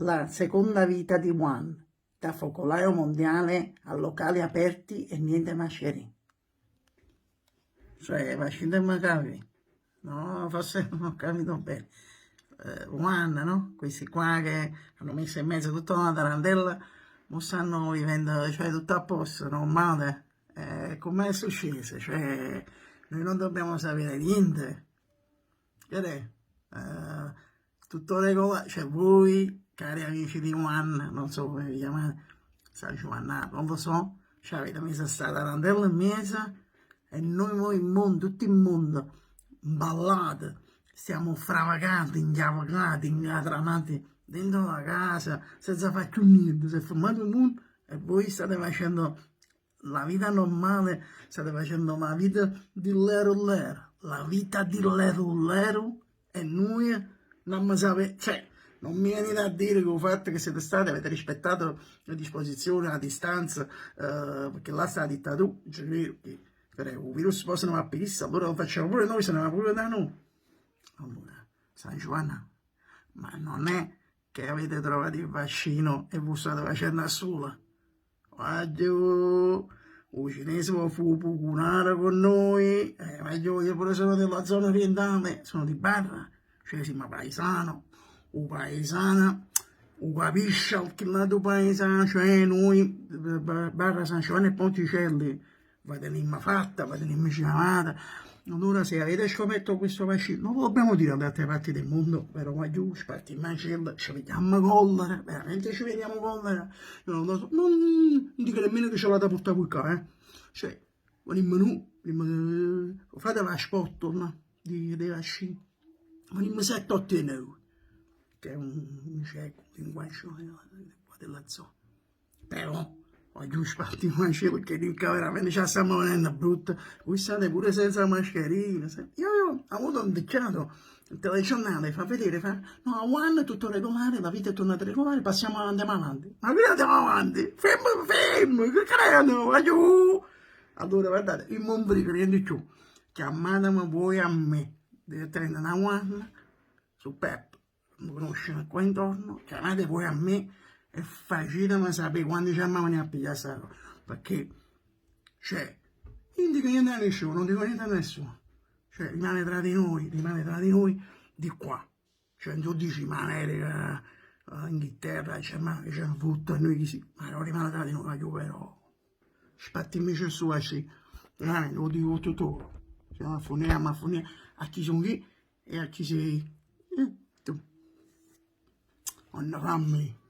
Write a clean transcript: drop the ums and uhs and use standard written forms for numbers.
La seconda vita di Wuhan, da focolaio mondiale a locali aperti e niente mascherine. Cioè, facitemi capì, no, forse non ho capito bene. Wuhan, no? Questi qua che hanno messo in mezzo tutta una tarantella, mo stanno vivendo, cioè, tutto a posto, normale. Come è successo? Cioè, noi non dobbiamo sapere niente. Che è? Tutto regolare, cioè voi, cari amici di Wuhan, non so come vi chiamate, San Giovanni, non lo so, cioè avete messo sta tarantella in mezzo e noi mo il mondo, tutto il mondo, imballate, stiamo fravacati, inchiavacati, incatramati dentro la casa, senza fare più niente, si è fermato il mondo e voi state facendo la vita normale, state facendo la vita di lero lero, la vita di lero lero e noi non mi sapete, cioè, non mi venite a dire che il fatto che siete stati, avete rispettato le disposizioni, la distanza, perché là sta la dittatura, cioè, che il virus poi se ne va a pista, allora lo facciamo pure noi, se ne va pure da noi. Allora, San Giovanni, ma non è che avete trovato il vaccino e voi state facendo a sola? Guagliù, 'o cinese vo fa 'o pucunaro con noi, ma io pure sono della zona orientale, sono di Barra, cioè siamo paesano, 'o paesano 'o capisce che l'altro paesano, cioè noi, Barra San Giovanni e Ponticelli, va tenimmo fatta, va tenimmo chiamata. Allora se avete scoperto questo vaccino, non lo dobbiamo dire alle altre parti del mondo, però guagliù, spartimmocello, ci vediamo collera, veramente ci vediamo collera. Io non lo so, non dico nemmeno che ce l'ha da portare qui qua, eh. Cioè, venimmo noi, venimmo, fate la spot, no? Di, dei vaccini. Venimmo 7, 8 e 9, che è un, cioè, un linguaggio della zona. Però, voglio spartimmocello perché dico veramente ci stiamo venendo brutta. Voi state pure senza mascherina. Io, io ho avuto un picchiato, il telegiornale fa vedere, fa, no, a Wuhan è tutto regolare, la vita è tornata regolare, passiamo, andiamo avanti. Ma qui andiamo avanti? Fermo, fermo, che credo, voglio... Allora, guardate, il mondo di niente più. Chiamatemi voi a me, direttamente da Wuhan, su Pep, mi conoscono qua intorno, chiamate voi a me e facetemi sapere quando ci andiamo a pigliare sta roba. Perché, cioè, io non dico niente a nessuno, non dico niente a nessuno. Cioè, rimane tra di noi, rimane tra di noi di qua. Cioè, non dici, ma America, Inghilterra, c'è ma c'è un frutto, e noi chi si... Ma non rimane tra di noi, ma io però... Spartimmoce su così. Veramente, lo dico tutto. Se no, affoniamo, affoniamo. A chi sono qui e a chi sei tu. On the family.